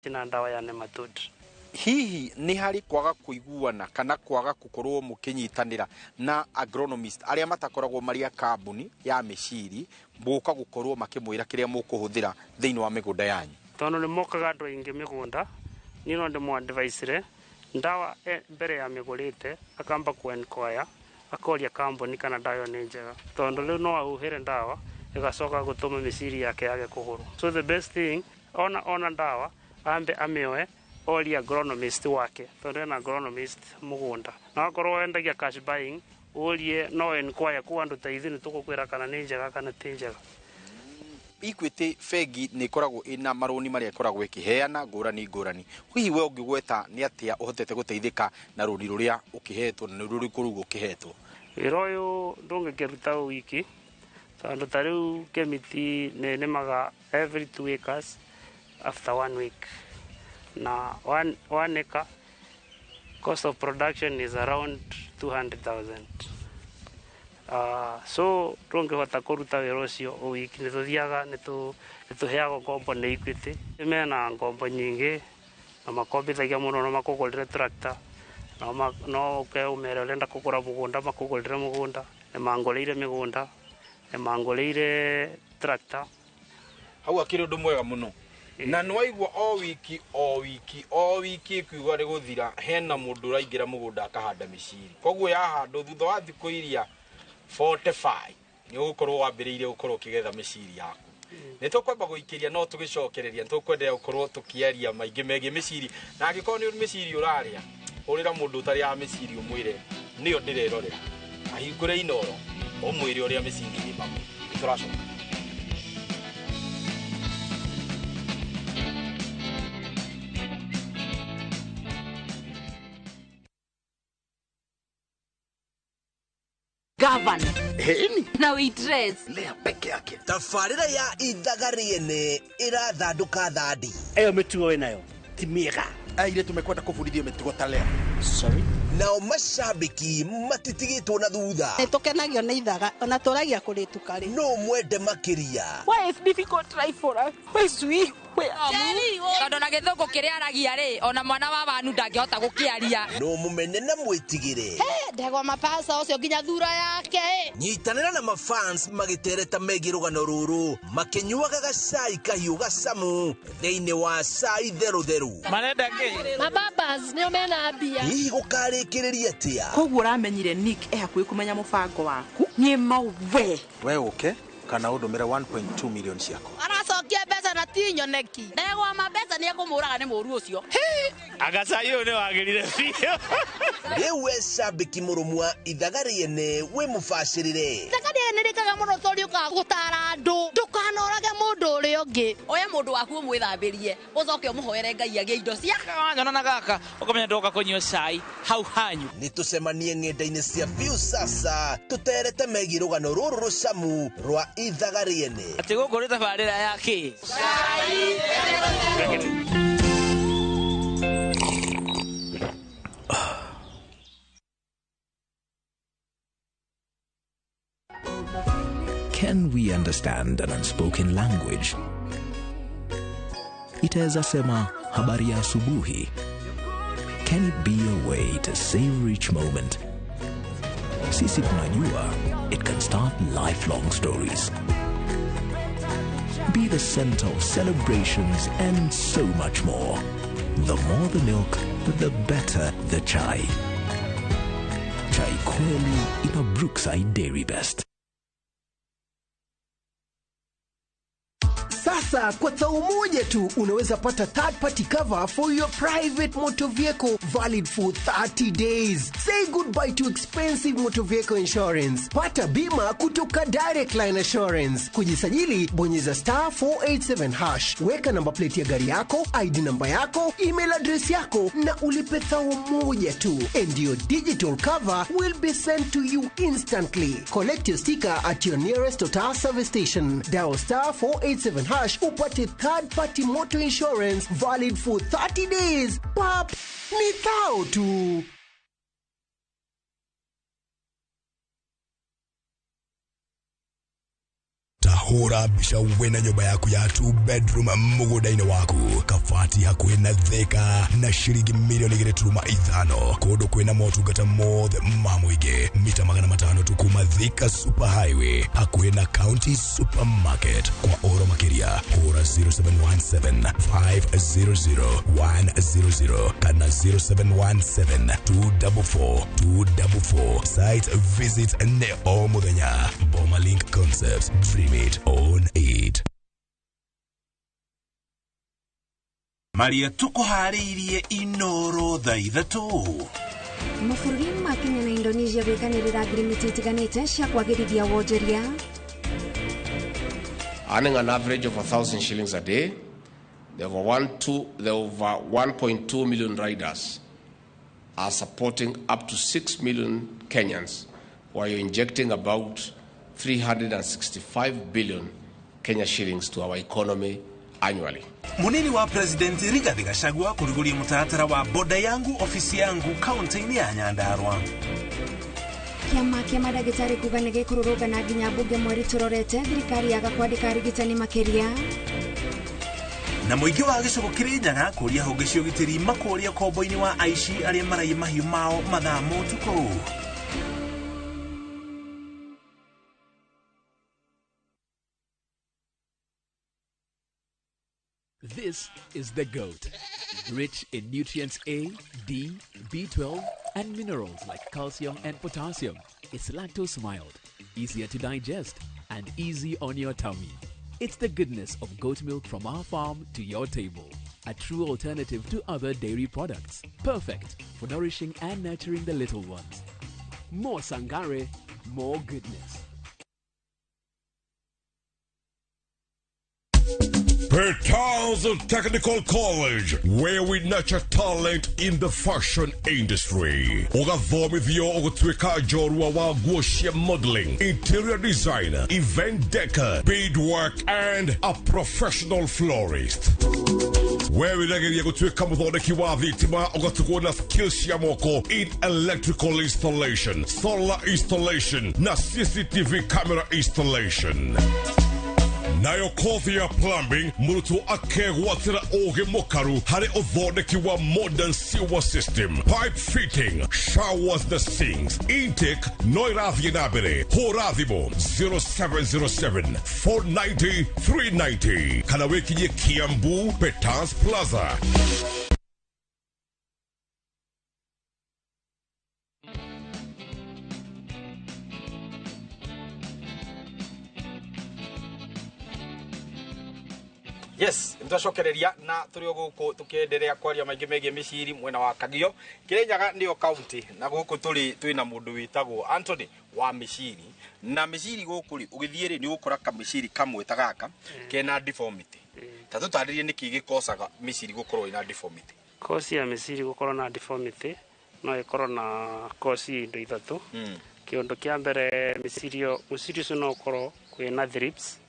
Na ndawa ya nematode. Hihi nĩ harĩ kwaga kũiguana kana kwaga gũkorwo mũkĩnyitanĩra na agronomist arĩa matakoragwo marĩ a kambuni ya mĩciri gũka gũkorwo makĩmwĩra kĩrĩa mũkũhũthĩra thĩinĩ wa mĩgũnda yanyu? Tondũ nĩ mokaga andũ aingĩ mĩgũnda, niĩ no ndĩmũ-advise ndawa mbere ya mĩgũrĩte akamba kũ-enquire, akoria kambuni kana ndawa ĩyo nĩ njega, tondũ rĩu no ahuhĩre ndawa ĩgacoka gũtũma mĩciri yake yage kũgũrwo. So the best thing, ona ndawa ambe amĩoe orie agronomist wake, tondũ ena agronomist mũgũnda. Na wakorwo wendagia cash buying, ũrie no enquire kũ andũ ta ithuĩ nĩtũgũkwĩra kana nĩ njega kana ti njega. Equity bengi nĩ ĩkoragwo ĩna marũni marĩa ĩkoragwo ĩkĩheana ngũrani ngũrani. Hihi we ũngĩgweta nĩ atĩa ũhotete gũteithĩka na rũni rũrĩa ũkĩhetwo na nĩ rũrĩkũ rũu ũkĩhetwo? Wĩra ũyũ ndũngĩkĩruta wiki, tondũ ta rĩu Kemiti nĩ nĩmaga every 2 acres after 1 week. Na one acre cost of production is around 200,000. So ndũngĩhota kũruta wĩra ũcio o wiki, nĩ tũthiaga nĩ tũheagwo ngombo nĩ Equity. Mena ngombo nyingĩ na makombithagia mũno, no makũgũrĩre tractor, no ũke ũmere ũrenda kũgũra mũgũnda, makũgũrĩre mũgũnda. Nĩ mangũrĩire mĩgũnda, nĩ mangũrĩire tractor. Hau akĩrĩ ũndũ mwega mũno. Na nĩwaigua o wiki o wiki o wiki ĩkiuga nĩ gũthira, hena mũndũ ũraingĩra mũgũnda akahanda mĩciri. Koguo yahandwo thutha wa thikũ iria 45 nĩ ũgũkorwo wambĩrĩirie gũkorwo ũkĩgetha mĩciri yaku. Nĩ tũkwamba gũikĩria no tũgĩcokereria, nĩ tũkwenderea gũkorwo tũkĩaria maingĩ megiĩ mĩciri. Na angĩkorwo nĩ mĩciri ũrarĩa, hũrĩra mũndũ ũtarĩaga mĩciri ũmwĩre nĩyo ndĩrerorera, ahingũre inoro ũmwĩre ũrĩa mĩciri ĩrĩmagwo. Nĩ tũracoka. Governor. Na we dress. Lea peke yake. Tabarĩra ya ithaga rĩene ĩrathandũka thandi. Ĩyo mĩtugo wĩnayo ti mĩega. Airĩtu mekwenda kũbundithio mĩtugo ta Lea. Sorry. Nao mashabiki matitigĩtwo na thutha. Nĩ tũkenagio nĩ ithaga ona tũragia kũrĩtuka rĩ. No mwende makĩria. Why is difficult life for us? Why is we? Tondũ na gĩthũngũ kĩrĩa aragia rĩ, ona mwana wa wanu ndangĩhota gũkĩaria. No mũmene na mwĩtigĩre. Ndegwa mapasa ũcio nginya thura yake. Nyitanĩra na mafans magĩtereta megiĩ rũgano rũrũ, makĩnyuaga gacai kahiũ gacamu thĩinĩ wa cai therũtherũ. Marenda kĩ? Mababas nĩo mena mbia. Hihi gũkarĩkĩrĩria atĩa? Koguo ũramenyire Nick e hakuhĩ kũmenya mũbango waku. Niĩ mawe. We ũke kana ũndũmĩre 1.2 million ciakwa. Aracokia mbeca na ti nyoneki. Ndegwa ma mbeca nĩ ekũmũraga nĩ mũru ũcio. Agacai ũyũ nĩ wagĩrire biũ. Rĩu we cambĩki mũrũmu wa ithaga rĩene wĩ mũbacĩrĩre. Ithaga rĩene rĩkaga mũno tondũ rĩũkaga gũtara andũ. Ndũkanorage mũndũ ũrĩa ũngĩ. Oya mũndũ waku ũmwĩthambĩrie, ũcoke ũmũhoere Ngai agĩe indo cia. Wanyona na gaka, ũkamenya ndoka kũnyua cai hau hanyu. Nĩ tũcemanie ng'enda-inĩ cia Viusasa tũterete megiĩ rũgano rũrũ rũcamu rwa ithaga rĩene. Atĩ gũkũ nĩ tabarĩra ya kĩ? Cai. Can we understand an unspoken language? Itaweza sema habari ya asubuhi. Can it be a way to savor each moment? Sisi tunajua it can start lifelong stories. Be the center of celebrations and so much more. The more the milk, the better the chai. Chai kweli in a Brookside Dairy Best. Sasa kwa thao moja tu unaweza pata third party cover for your private motor vehicle valid for 30 days. Say goodbye to expensive motor vehicle insurance. Pata bima kutoka Direct Line Assurance. Kujisajili bonyeza star 487 hash. Weka namba plate ya gari yako, ID namba yako, email address yako na ulipe thao moja tu. And your digital cover will be sent to you instantly. Collect your sticker at your nearest Total service station. Dial star 487 hash upate third party motor insurance valid for 30 days. Pap, ni thao tu. Hũra mbica wĩna nyũmba yaku ya 2 bedroom mũgũnda-inĩ waku, kabati hakuhĩ na Thika na ciringi milioni 2.5, kũndũ kwĩna motungata mothe ma mũingĩ, mita 500 tu kuma Thika Super Highway, hakuhĩ na County Supermarket. Kwa ũhoro makĩria hũra 0717 500 100 kana 0717 244 244. Site visit nĩ o mũthenya. Bomalink Concepts, dream it, own it. Maria tukuharĩirie Inoro thaa 3. Mabũrũri ma Kenya na Indonesia gwĩkanĩrĩra ngirimiti itiganĩte cia kwagĩrithia wonjoria. Earning an average of 1,000 shillings a day, the over 1.2 million riders are supporting up to 6 million Kenyans, while injecting about 365 billion Kenya shillings to our economy annually. Munini wa President Rigathi Gachagua kuriguria mutaratara wa boda yangu ofisi yangu kaunti-inĩ ya Nyandarua. Kĩama kĩa mandagĩtarĩ kuga nĩ gĩkũrũrũngana nginya mbunge mweri tũrorete, thirikari yaga kwandĩka arigitani makĩria. Na mũingĩ wa gĩcigo Kĩrĩnyaga kũria honge cia ũgitĩri makũria kombo-inĩ wa aici arĩa maraiya mahiũ mao mathaa ma ũtukũ. This is the goat, rich in nutrients A, D, B12, and minerals like calcium and potassium. It's lactose mild, easier to digest, and easy on your tummy. It's the goodness of goat milk from our farm to your table. A true alternative to other dairy products. Perfect for nourishing and nurturing the little ones. More Sangare, more goodness. Petals Technical College, where we nurture talent in the fashion industry. Ũgathomithio ũgũtuĩka njorua wa nguo cia modeling, interior designer, event decor, beadwork, and a professional florist. Wĩriragĩria gũtuĩka mũthondeki wa thitima, ũgatugwo na skills cia moko in electrical installation, solar installation, na CCTV camera installation. Nayo kothi ya plumbing, mũrutwo akegwatĩra ũgĩ mũkaru harĩ ũthondeki wa modern sewer system, pipe fitting, showers na sinks. Intake no ĩrathiĩ na mbere. Hũra thimũ 0707 490 390 kana wĩkinyie Kiambu Petals Plaza. Yes, nitwacokereria na turi o guku tukienderea kwaria maingi megie miciri mwena wa Kagio. Kirinyaga nio county na guku turi twina mundu witagwo Anthony wa miciri. Na miciri guku ri ugithie ri ni ugukora kamiciri kamwe ta gaka kena deformity. Ta tutaririe niki gikosaga miciri gukorwo ina deformity. Kosi ya miciri gukorwo na deformity no ikorwo na kosi indo ithatu. Kiundu kia mbere miciri muciri ucio no ukorwo kwina thrips.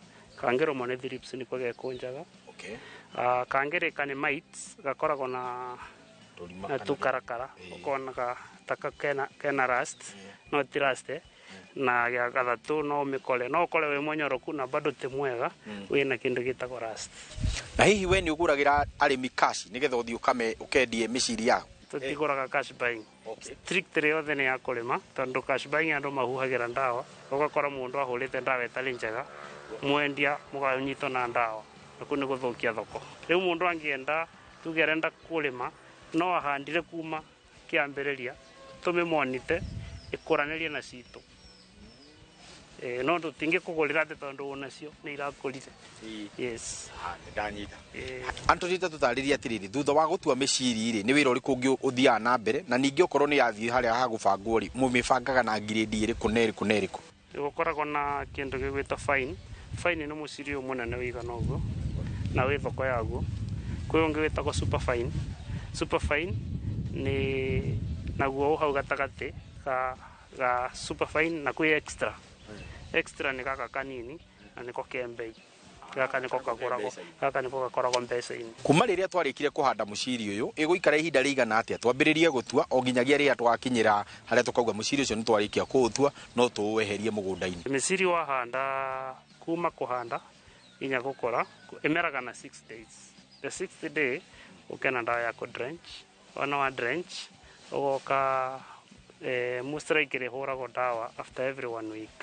Kangero mone thrips niko gekunjaga. Okay. Kangere kane mites gakoragwo na tukarakara ukona ga taka kena rust no ti rust na gĩa gathatu no mikore no ukore wi munyoroku na bado ti mwega wina kindu gitagwo rust. Na hihi we ni uguragira arimi cash nigetha uthi ukame ukendie miciri yao? Tutiguraga cash buying. Strictly yothe ni ya kurima tondu cash buying andu mahuhagira ndawa ugakora mundu ahurite ndawa itari njega mwendia muganyitwo na ndawa naku ni guthukia thoko. Riu mundu angienda tuge arenda kurima no ahandire kuma kiambiriria tumimonite ikuranirie na citu. No tutingikugurira ati tondu unacio ni irakurire. Yes. Ndanyita. Anthony ta tutaririe atiriri thutha wa gutua miciri ri ni wira uriku ungi uthiaga na mbere na ningi okorwo ni yathii haria ha gubangwo ri mumibangaga na grade iriku na iriku na iriku? Gukoragwo na kindu gigwitwo fine. Fine ni muciri uyu munene wigana uguo na wi thoko yaguo. Kwi ungi witagwo super fine. Super fine ni naguo hau gatagati ga super fine na kwi extra. Extra ni gaka kanini na niko ke mbei. Gaka nĩko kagũragwo, gaka nĩko gakoragwo mbeca-inĩ. Kuma rĩrĩa twarĩkire kũhanda mũciri ũyũ, ĩgũikara ihinda rĩigana atĩa twambĩrĩrie gũtua o nginyagia rĩrĩa twakinyĩra harĩa tũkauga mũciri ũcio nĩ twarĩkia kũũtua no tũũeherie mũgũnda-inĩ? Mĩciri wahanda, kuma kũhanda nginya gũkũra ĩmeraga na 6 days. The sixth day ũke na ndawa ya kũ drench. Wona wa drench, ũgoka moisturizer ĩhũragwo ndawa after every one week.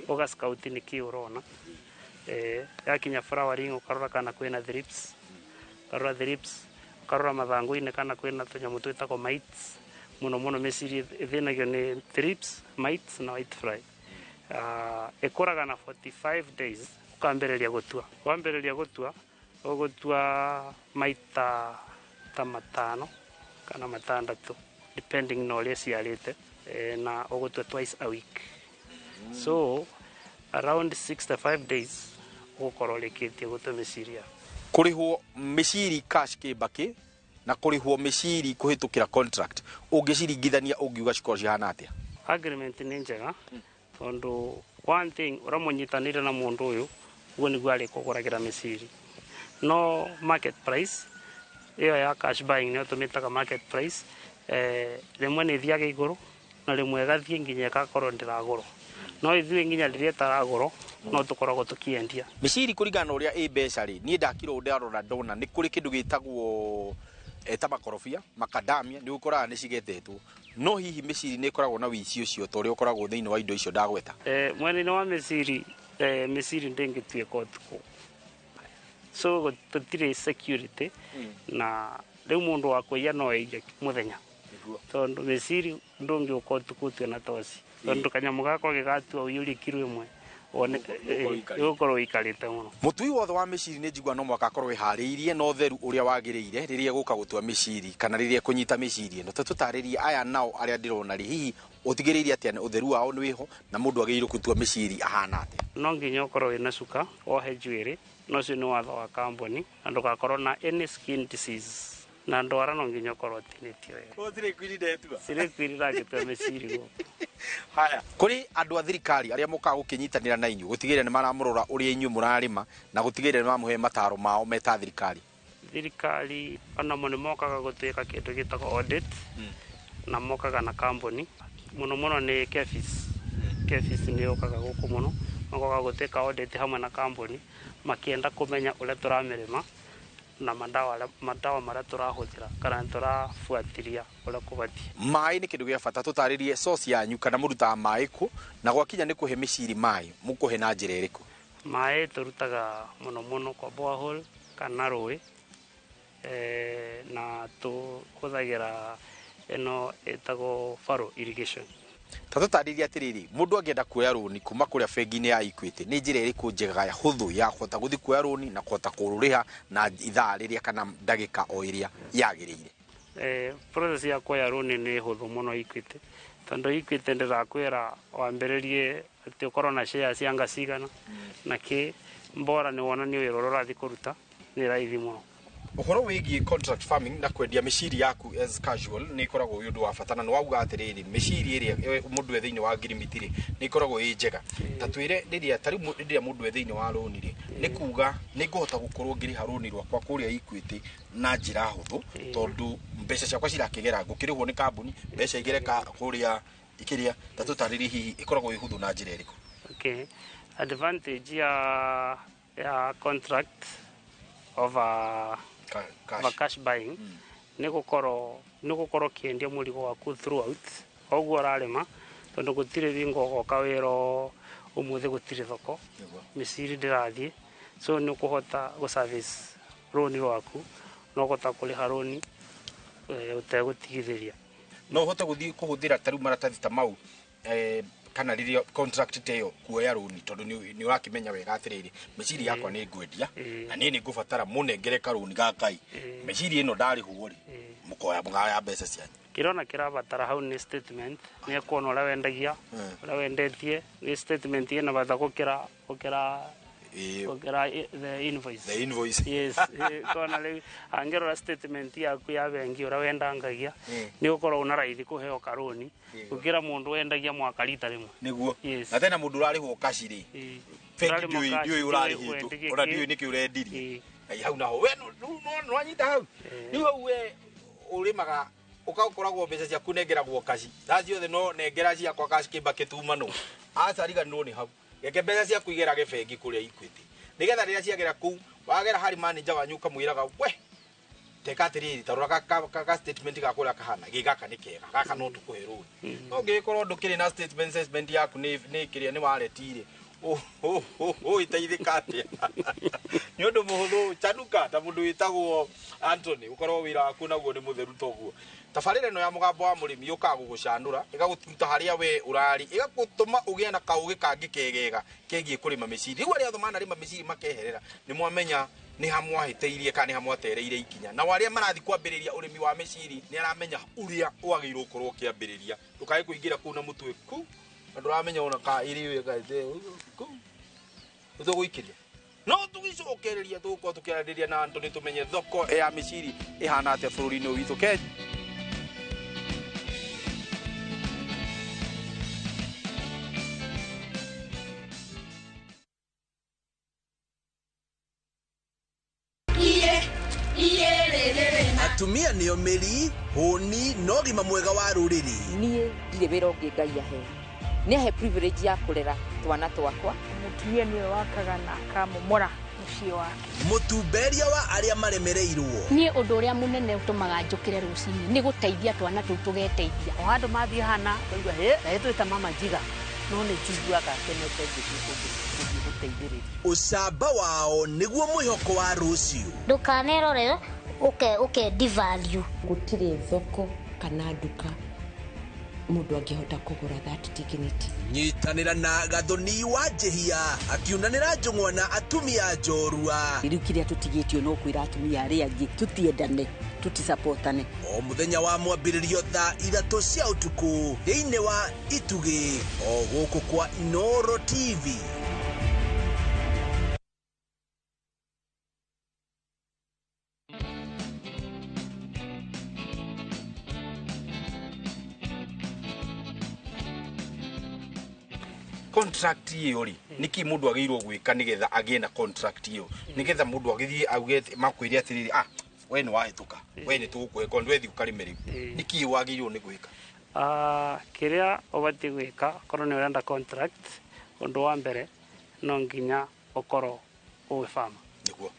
Ũga scout nĩ kĩ ũrona. Yakinya flowering, ũkarora kana kwĩna thrips, ũkarora thrips, ũkarora mathangũ-inĩ kana kwĩna tũnyamũ twĩtagwo mites. Mũno mũno mĩciri ĩthĩnagio nĩ thrips, mites na white fly. Ĩkũraga na 45 days ũkambĩrĩria gũtua. Wambĩrĩria gũtua, ũgũtua maita ta 5 kana 6 depending na ũrĩa ciarĩte, na ũgũtua twice a week. So around 65 days ũgũkorwo ũrĩkĩtie gũtua mĩciri yaku. Kũrĩhwo mĩciri cash kĩmbakĩ na kũrĩhwo mĩciri kũhĩtũkĩra contract, ũngĩciringithania ũngiuga cikorwo cihana atĩa? Agreement nĩ njega, tondũ one thing ũramũnyitanĩire na mũndũ ũyũ, ũguo nĩguo arĩkũgũragĩra mĩciri. No market price ĩyo ya cash buying nĩyo tũmĩtaga market price, rĩmwe nĩ ĩthiaga igũrũ na rĩmwe ĩgathiĩ nginya ĩgakorwo ndĩragũrwo, no ithuĩ nginya rĩrĩa ĩtaragũrwo no tũkoragwo tũkĩendia. Mĩciri kũringana na ũrĩa ĩ mbeca rĩ, niĩ ndakirwo ndarora ndona nĩ kũrĩ kĩndũ gĩtagwo ta makorobia, makadamia, nĩ ũkoraga nĩ cigethetwo, no hihi mĩciri nĩ ĩkoragwo na wĩici ũcio ta ũrĩa ũkoragwo thĩinĩ wa indo icio ndagweta? Mwena-inĩ wa mĩciri, mĩciri ndĩngĩtuĩka ũtukũ, so tũtirĩ security, na rĩu mũndũ wa kũiya no aiye mũthenya, tondũ mĩciri ndũngĩũka ũtukũ ũtue na toci, tondũ kanyamũ gakwa gĩgatua ũiyũrie kiro 1 wone ũgũkorwo ũikarĩte mũno. Mũtui wothe wa mĩciri nĩ njigua no mũhaka akorwo ĩharĩirie na ũtheru ũrĩa wagĩrĩire rĩrĩa egũka gũtua mĩciri kana rĩrĩa ekũnyita mĩciri ĩno. Tũtarĩrie aya nao arĩa ndĩrona rĩ, hihi ũtigĩrĩire atĩa ũtheru wao nĩ wĩho na mũndũ agĩrĩirwo gũtua mĩciri ahana atĩa? No nginya ũkorwo wĩna cuka, wohe njuĩrĩ, na ũcio nĩ watho wa kambuni, na ndũgakorwo na any skin disease, na ndwara no nginya ũkorwo ũtinĩtio wega. Gũtirĩ kwiri ndetua. Cirĩ kwiri ndangĩtua mĩciri gũkũ. Haya, kũrĩ andũ a thirikari arĩa mokaga gũkĩnyitanĩra na inyuĩ gũtigĩrĩra nĩ maramũrora ũrĩa inyuĩ mũrarĩma na gũtigĩrĩra nĩ mamũhe mataro mao meta thirikari. Thirikari onamo nĩ mokaga gũtuĩka kĩndũ gĩtagwo audit, na mokaga na kambuni mũno mũno nĩ KEPHIS. KEPHIS nĩ yũkaga gũkũ mũno, magoka gũtuĩka audit hamwe na kambuni makĩenda kũmenya ũrĩa tũramĩrĩma na madawa marĩa tũrahũthĩra kana tũrabuatĩria ũrĩa kũbatiĩ. Maĩ nĩ kĩndũ gĩa bata, tũtarĩrie source yanyu kana mũrutaga maĩ kũ, na gwakinya nĩ kũhe mĩciri maĩ mũkũhe na njĩra ĩrĩkũ? Maĩ tũrutaga mũno mũno kwa borehole kana rũĩ, na tũhũthagĩra ĩno ĩtagwo furrow irrigation. Ta tũtarĩrie atĩrĩrĩ, mũndũ angĩenda kuoya rũni kuma kũrĩa bengi-inĩ ya Equity, nĩ njĩra ĩrĩkũ njega ya hũthũ ya kũhota gũthiĩ kuoya rũni na kũhota kũrũrĩha na ithaa rĩrĩa kana ndagĩka o ĩrĩa yagĩrĩire? Process ya kuoya rũni nĩ hũthũ mũno Equity, tondũ Equity ndĩrakwĩra wambĩrĩrie atĩ ũkorwo na share cia anga cigana na kĩ, mbora nĩ wonanie wĩra ũrĩa ũrathiĩ kũruta nĩ raithi mũno. Ũhoro wĩgiĩ contract farming na kwendia mĩciri yaku as casual nĩ ĩkoragwo wĩ ũndũ wa bata, na nĩ wauga atĩrĩrĩ, mĩciri ĩrĩa mũndũ e thĩinĩ wa ngirimiti rĩ nĩ ĩkoragwo ĩ njega. Ta twĩre rĩrĩa ta rĩu rĩrĩa mũndũ e thĩinĩ wa rũni rĩ, nĩ kuga nĩ ngũhota gũkorwo ngĩrĩha rũni rwakwa kũrĩa Equity na njĩra hũthũ, tondũ mbeca ciakwa cirakĩgera ngũkĩrĩhwo nĩ kambuni, mbeca igereka kũrĩa ikĩrĩa. Ta tũtarĩrie hihi ĩkoragwo ĩ hũthũ na njĩra ĩrĩkũ? Okay. Advantage ya contract over cash buying nĩ gũkorwo ũkĩendia mũrigo waku throughout ũguo ũrarĩma, tondũ gũtirĩ bingo ũgoka wĩra ũmũthĩ gũtirĩ thoko, mĩciri ndĩrathiĩ, so nĩ ũkũhota gũ service rũni rwaku na ũkũhota kũrĩha rũni ũtegũtigithĩria. No ũhote gũthiĩ kũhũthĩra ta rĩu maratathi ta mau kana rĩrĩa contract ta ĩyo kuoya rũni, tondũ nĩ ũrakĩmenya wega atĩrĩrĩ, mĩciri yakwa nĩ ngwendia na niĩ nĩ ngũbatara mũnengere karũni gaka, mĩciri ĩno ndarĩhwo rĩ, mũkoya mũgaya mbeca cianyu. Kĩrona kĩrabatara hau nĩ statement, nĩ ekuona ũrĩa wendagia, ũrĩa wendetie, nĩ statement ĩna bata gũkĩra the invoice. The invoice. Yes, kona rĩu angĩrora statement yaku ya bengi ũrĩa wendangagia, nĩ ũkorwo una raithi kũheo karũni gũkĩra mũndũ wendagia mwaka rita rĩmwe. Nĩguo. Yes. Na tena mũndũ ũrarĩhwo cash rĩ, Bengi ndiũĩ ũrarĩhĩtwo ona ndiũĩ nĩkĩ ũrendirie. Ai hau naho we nĩwanyita hau. Rĩu hau we ũrĩmaga ũgakoragwo mbeca ciaku nengeragwo kaci. Thaa ciothe no nengera ciakwa kaci kĩmba kĩtumano. Aca riganĩrwo nĩ hau. Reke mbeca ciaku igerage bengi kũrĩa Equity. Nĩgetha rĩrĩa ciagera kũu wagera harĩ manager wanyu ũkamwĩraga we teka atiriri tarora ka statement ga kũrĩa kahana gĩ gaka nĩ kega gaka no tũkũhe rũni. No ũngĩgĩkorwo ndũkĩrĩ na statement yaku nĩ kĩrĩa nĩ waretire iteithĩka atĩa? Nĩ ũndũ mũhũthũ chanuka ta mũndũ wĩtagwo Anthony ũkorwo wĩra waku naguo nĩ mũtheru toguo. Tabarĩra ĩno ya mũgambo wa mũrĩmi yũkaga gũgũcanũra ĩgagũruta harĩa we ũrarĩ ĩgagũtũma ũgĩe na kaũgĩ kangĩ kegega kegiĩ kũrĩma mĩciri. Rĩu arĩa othe manarĩma mĩciri makeherera nĩ mwamenya nĩ ha mwahĩtĩirie kana nĩ ha mwatereire ikinya. Nao arĩa marathiĩ kwambĩrĩria ũrĩmi wa mĩciri nĩ aramenya ũrĩa wagĩrĩirwo gũkorwo ũkĩambĩrĩria. Ndũkae kũingĩra kũu na mũtwe kũu na ndũramenya ona ka irio ĩkaite kũu ũtũgũikĩria. No tũgĩcokereria tũgũkorwo tũkĩaranĩria na Anthony tũmenye thoko ya mĩciri ĩhana atĩa bũrũri-inĩ ũyũ witũ Kenya. Atumia nĩo mĩri hũni na ũgima mwega wa rũrĩrĩ. Niĩ ndirĩ wĩra ũngĩ Ngai ahe. Nĩ ahe privilege ya kũrera twana twakwa. Mũtumia nĩwe wakaga na akamomora mũciĩ wake. Mũtumberia wa arĩa maremereirwo. Niĩ ũndũ ũrĩa mũnene ũtũmaga njũkĩre rũcinĩ nĩ gũteithia twana tũu tũgeteithia. O handũ mathiĩ hana ũkaigua hĩ na ĩtwĩta mama njiga no nĩ njiguaga kenete ngĩthiĩ gũteithĩrĩria. Ũcamba wao nĩguo mwĩhoko wa rũciũ. Ndũkanerorere ũke devalue. Gũtirĩ thoko kana nduka mũndũ angĩhota kũgũra that dignity. Nyitanĩra na Gathoni wa Njĩhia akiunanĩra njũng'wa na atumia njorua. Rĩu kĩrĩa tũtigĩtio no kwĩra atumia arĩa angĩ tũtiendane tũtisapotane. O mũthenya wa mwambĩrĩrio thaa 3 cia ũtukũ thĩinĩ wa Itugĩ o gũkũ kwa Inooro TV. Contract iyo ri niki mundu agirwo gwika nigetha agie na contract iyo nigetha mundu agithie auge makwire atiriri ah we ni wahituka we ni tugukuhe kondo wethi ukarime riu niki wagirwo ni gwika. Kiria ubati gwika korwo ni urenda contract undu wa mbere no nginya ukorwo wi farmer niguo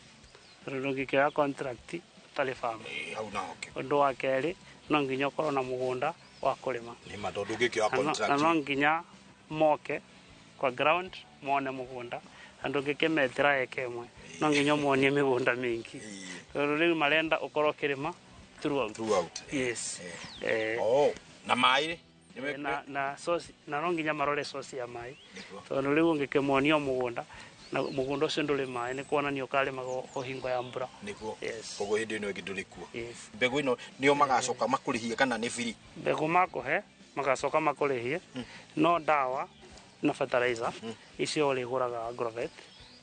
tondu ndungikioya contract utari farmer. Hau naho undu wa keri no nginya ukorwo na mugunda wa kurima ni ma tondu ndungikioya contract na no nginya moke kwa ground mone mugunda andu ngikimetera eke imwe no nginya monie migunda mingi tondu riu marenda ukorwo kirima throughout. Yes. Oh na mai na source na no nginya marore source ya mai tondu riu ngikimonia mugunda na mugunda ucio nduri mai ni kuonania ukarimaga o hingo ya mbura niguo. Yes. Koguo hindi ino ingi nduri kuo. Mbegu ino nio magacoka makurihie kana ni free? Mbegu makuhe magacoka makurihie no ndawa na fertilizer icio uriguraga agrovet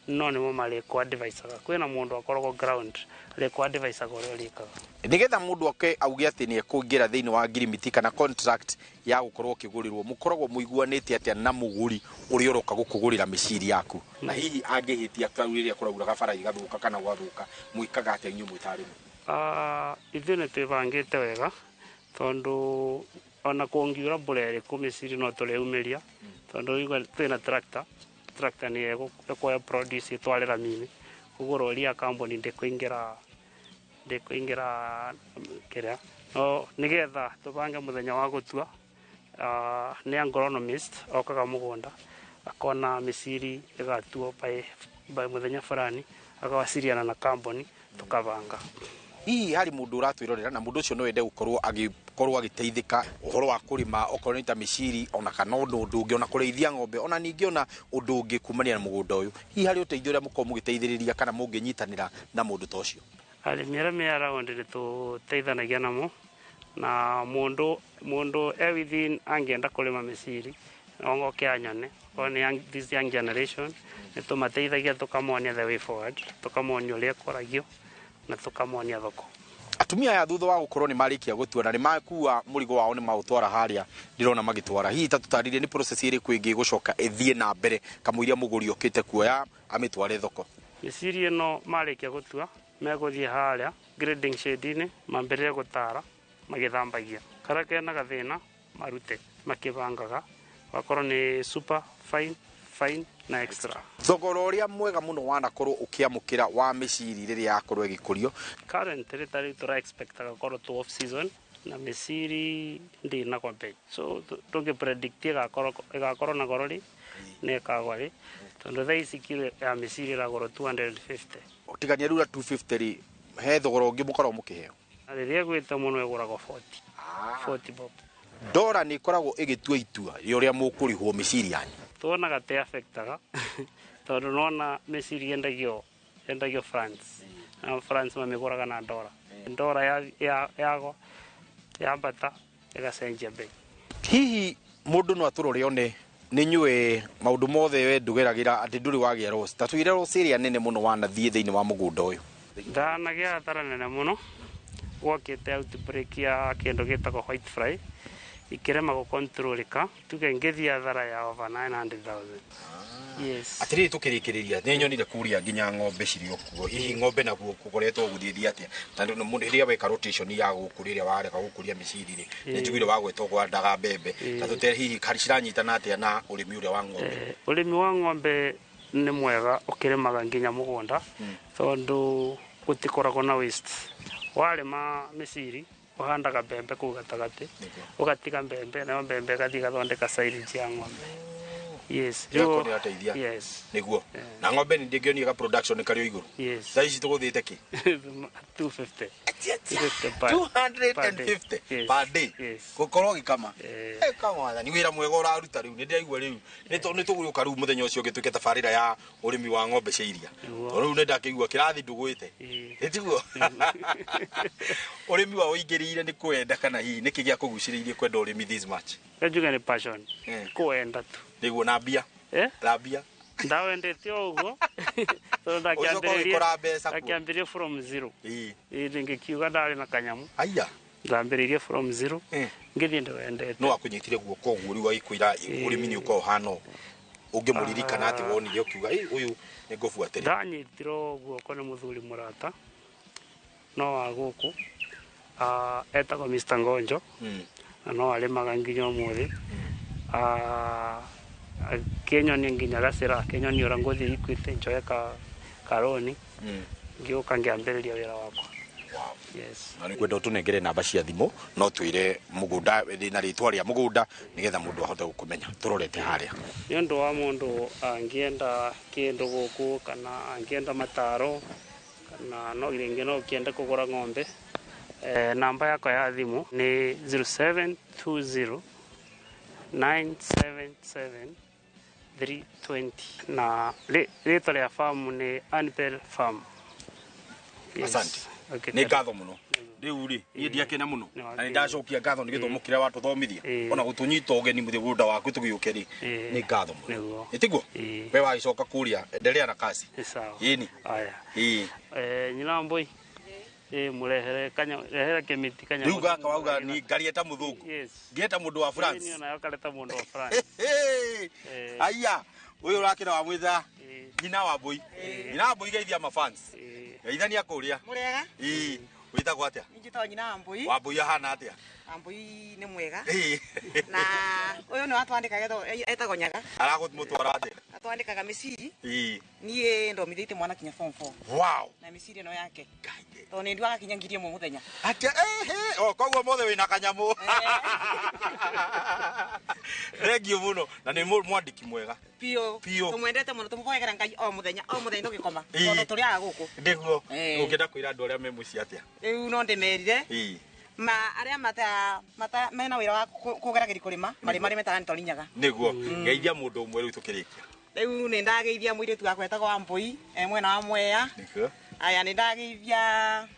no nimo marĩ advisaga kwĩna mũndũ akoragwo ground rĩ advisaga ũrĩa ũrĩkaga nigetha mũndũ ake auge atĩ nĩ ekũingĩra thĩinĩ wa ngirimiti kana contract ya gũkorwo ũkĩgũrĩrwo mũkoragwo mũiguanĩte atĩa na mũgũri ũrĩa ũroka gũkũgũrĩra mĩciri yaku na hihi angĩhĩtia kau rĩrĩa kũraura gabara igathũka kana gwathũka mwĩkaga atĩa inyuĩ mwĩ ta arĩmi? Ithuĩ nĩ twĩbangĩte wega tondũ ona kũngiura mbura ĩrĩkũ mĩciri no tũrĩumĩria tondũ twĩna tractor nĩ ĩkuoya produce ĩtware rami-inĩ koguo rori ya kambuni ndĩkũingĩra kĩrĩa no nĩgetha tũbange mũthenya wa gũtua nĩ agronomist okaga mũgũnda akona mĩciri ĩgatuo by mũthenya fulani agawaciriana na kambuni tũkabanga. Hihi harĩ mũndũ ũratwĩrorera na mũndũ ũcio no ende gũkorwo agĩkorwo agĩteithĩka ũhoro wa kũrĩma okorwo nĩ ta mĩciri ona kana ũndũ ũngĩ ona kũrĩithia ng'ombe ona ningĩ ona ũndũ ũngĩ kumania na mũgũnda ũyũ, hihi harĩ ũteithio ũrĩa mũkorwo mũgĩteithĩrĩria kana mũngĩnyitanĩra na mũndũ ta ũcio? Arĩmi arĩa me around nĩ tũteithanagia namo na mũndũ e within angĩenda kũrĩma mĩciri no oke anyone okorwo nĩ this young generation nĩ tũmateithagia tũkamonia the way forward, tũkamonia ũrĩa ĩkũragio na tũkamonia thoko. Atumia aya thutha wa gukorwo ni marikia gutua na ni makua murigo wao ni mautwara haria ndirona magitwara. Hihi tatutaririe ni process iriku ingi gucoka ithie na mbere kamũiria mũgũri okite kuoya amitware thoko. Mĩciri ĩno marĩkia gũtua megũthiĩ harĩa grading shed-inĩ mambĩrĩrie gũtara magĩthambagia karĩa kena gathĩna marute makĩbangaga wakorwo nĩ super fine, fine na extra. Thogora ũrĩa mwega mũno wanakorwo ũkĩamũkĩra wa mĩciri rĩrĩa yakorwo ĩgĩkũrio. Currently tarĩu tũra expectaga gũkorwo tũ off season na mĩciri ndĩnagwa bei, so ndũngĩ predict ĩgakorwo na goro rĩ na ĩkagwa rĩ, tondũ thaa ici kiro ya mĩciri ĩragũrwo 250. Tigania rĩu na 250 rĩ, he thogora ũngĩ mũkoragwo mũkĩheo? Na rĩrĩa ĩgwĩte mũno ĩgũragwo 40 bob. Ndora nĩ ĩkoragwo ĩgĩtua itua rĩa ũrĩa mũkũrĩhwo mĩciri yanyu. Tuonaga te affectaga tondũ nona mĩciri yendagio France na France mamĩgũraga na ndora. Ndora yagwa yambata ĩgacenjia bei. Hihi mũndũ no atũrore one nĩ nyũĩ maũndũ mothe we ndũgeragĩra atĩ ndũrĩ wagĩa loss. Ta twĩre loss ĩrĩa nene mũno wanathiĩ thĩinĩ wa mũgũnda ũyũ. Ndanagĩa hathara nene mũno gwakĩte outbreak ya kĩndũ gĩtagwo white fly ikĩrema gũkontrolĩka, tuge ngĩthiĩ hathara ya over 900,000. Yes. Atĩrĩrĩ tũkĩrĩkĩrĩria nĩ nyonire kũrĩa nginya ng'ombe cirĩ o kuo. Hihi ng'ombe naguo gũkoretwo gũthiĩ atĩa? Tondũ rĩrĩa weka rotation ya gũkũ rĩrĩa warega gũkũria mĩciri rĩ, nĩ njiguire wagwetwo kwandaga mbembe. Ta tũte hihi ciranyitana atĩa na ũrĩmi ũrĩa wa ng'ombe? Ũrĩmi wa ng'ombe nĩ mwega ũkĩrĩmaga nginya mũgũnda tondũ gũtikoragwo na waste. Warĩma mĩciri ũhandaga mbembe kũu gatagatĩ, ũgatiga mbembe nayo mbembe ĩgathiĩ ĩgathondeka silage ya ng'ombe. Yes. Rĩu nĩ Yes. Nĩguo. Na ng'ombe nĩ ndĩngĩonia ga production karĩ o igũrũ. Yes. Thaa ici tũgũthĩte kĩ? 250. 250 per day. Gũkorwo gĩkama. Kama ni wĩra mwega ũraruta rĩu nĩ ndĩraigua rĩu nĩ tũgũka rĩu mũthenya ũcio ũngĩ twĩke tabarĩra ya ũrĩmi wa ng'ombe cia iria. Tondũ rĩu nĩ ndakĩigua kĩrathi ndũgwĩte. Ĩtiguo. Ũrĩmi wa ũingĩrĩire nĩ kwenda kana hihi nĩkĩ gĩakũgucĩrĩirie kwenda ũrĩmi this much? Njuge nĩ passion. Kwenda tu. Nĩguo na mbia. Na mbia. Ndawendete o ũguo tondũ ndakĩambĩrĩria from zero. Ĩ ngĩkiuga ndarĩ na kanyamu. Aya. Ndambĩrĩirie from zero. Ngĩthiĩ ndĩwendete. No akũnyitire guoko ũguo rĩu agĩkwĩra ũrĩmi nĩ ũkoragwo ũhana ũũ. Ũngĩmũririkana atĩ wonire ũkiuga ũyũ nĩ ngũbuatĩrĩra. Ndanyitirwo guoko nĩ mũthuri mũrata no wa gũkũ etagwo Mr. Ngonjo na no arĩmaga nginya ũmũthĩ. Akĩnyonia nginya gacĩra, akĩnyonia ũrĩa ngũthiĩ Equity njoe karoni ngĩũka ngĩambĩrĩria wĩra wakwa. Yes. Na nĩngwenda ũtũnengere namba cia thimũ no twĩre mũgũnda na rĩtwa rĩa mũgũnda nĩgetha mũndũ ahote gũkũmenya tũrorete harĩa. Nĩ ũndũ wa mũndũ angĩenda kĩndũ gũkũ kana angĩenda mataro kana no rĩngĩ no ũkĩende kũgũra ng'ombe, namba yakwa ya thimũ nĩ 0720 977 320 na rĩtwa rĩa farm nĩ Anbel Farm. Asante. Nĩ ngatho mũno. Rĩu rĩ niĩ ndiakena mũno na nĩ ndacokia ngatho nĩ gĩthomo kĩrĩa watũthomithia ona gũtũnyita ũgeni mũgũnda waku tũgĩũke rĩ nĩ ngatho mũno. Ĩtiguo? We wagĩcoka kũrĩa endelea na kazi. Ĩni. Aya. Nyina Mbui. Mũrehere kanya rehere kĩmĩti kanya. Rĩu gaka wauga ni ngarieta mũthũngũ. Ngĩeta mũndũ wa France. Niĩ nayo kareta mũndũ wa France. Aya, ũyũ ũrakĩra wa mwĩtha nyina wa Mbui. Nyina wa Mbui geithia ma fans. Geithania kũrĩa. Mũrega? Ĩĩ. Wĩtagwo atĩa? Niĩ njĩtagwo nyina wa Mbui. Wa Mbui ahana atĩa? Wa Mbui nĩ mwega. Na ũyũ nĩ watwandĩkaga etagwo Nyaga. Aragũmũtwara atĩa? Atwandĩkaga mĩciri. Ĩĩ. Niĩ ndomithĩtie mwana kinya form 4. Wow. Na mĩciri ĩno yake. Tondũ nĩ nduaga kinya 1,000 mũthenya. Atĩa? Ehe, o koguo mothe wĩna kanyamũ. Thengiũ mũno na nĩ mwandĩki mwega. Biũ. Tũmwendete mũno tũmũhoyagĩra Ngai o mũthenya tũgĩkoma. Tondũ tũrĩaga gũkũ. Nĩguo. Ũngĩenda kwĩra andũ arĩa me mũciĩ atĩa? Rĩu no ndĩmerire. Ma arĩa mata mena wĩra wa kũgeragĩria kũrĩma marĩ marĩme ta Anthony Nyaga. Nĩguo. Geithia mũndũ ũmwe rĩu tũkĩrĩkia. Rĩu nĩ ndageithia mũirĩtu wakwa etagwo Wambui e mwena wa Mwea. Nĩguo. Aya nĩ ndageithia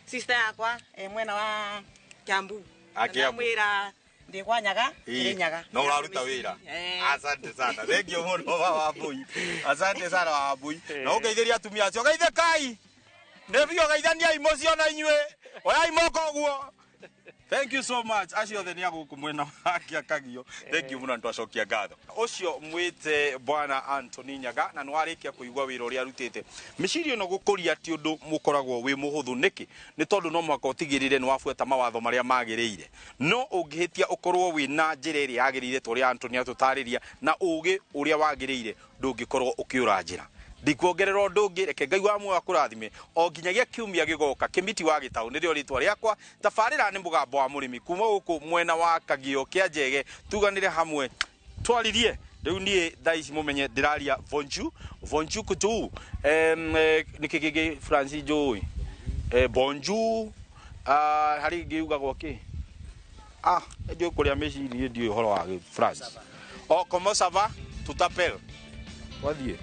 sister yakwa e mwena wa Kiambu. Ndamwĩra ndĩ kwa Nyaga, ndĩ Nyaga. No ũraruta wĩra. Asante sana. Thengiũ mũno wa Wambui. Asante sana Wambui. Na ũngeithĩria atumia acio geithĩkai. Nĩ biũ geithaniai mũciĩ ona inyuĩ. Oyai moko ũguo. Thank you so much. Acio othe nĩ agũkũ mwena wake akagio. Thank you mũno, nĩtwacokia ngatho. Ũcio mwĩte Bwana Anthony Nyaga, na nĩwarĩkia kũigua wĩra ũrĩa arutĩte. Mĩciri ĩno gũkũria ti ũndũ mũkoragwo wĩ mũhũthũ. Nĩkĩ? Nĩ tondũ no mũhaka ũtigĩrĩre nĩ wabuata mawatho marĩa magĩrĩire. No ũngĩhĩtia ũkorwo wĩna njĩra ĩrĩa yagĩrĩire ta ũrĩa Anthony atũtarĩria na ũgĩ ũrĩa wagĩrĩire, ndũngĩkorwo ũkĩũra njĩra. Ndikuongerera ũndũ ũngĩ, reke Ngai wa muoyo akũrathime o nginyagia kiumia gĩgoka. Kĩmiti wa Gĩtaũ nĩrĩo rĩtwa rĩakwa. Tabarĩra nĩ Mũgambo wa Mũrĩmi kuma gũkũ mwena wa Kagio kĩa Njege. Tuganĩre hamwe, twaririe. Rĩu niĩ thaa ici mũmenye ndĩraria bonjour, bonjour kutu. Nĩkĩ kĩngĩ Francis njũĩ? Bonjour. Harĩ ĩngĩ yugagwo kĩ? Njũĩ kũrĩa mĩciri, ndiũĩ ũhoro wa France. Oh, comment ça va? Tout appelle. Twathiĩ.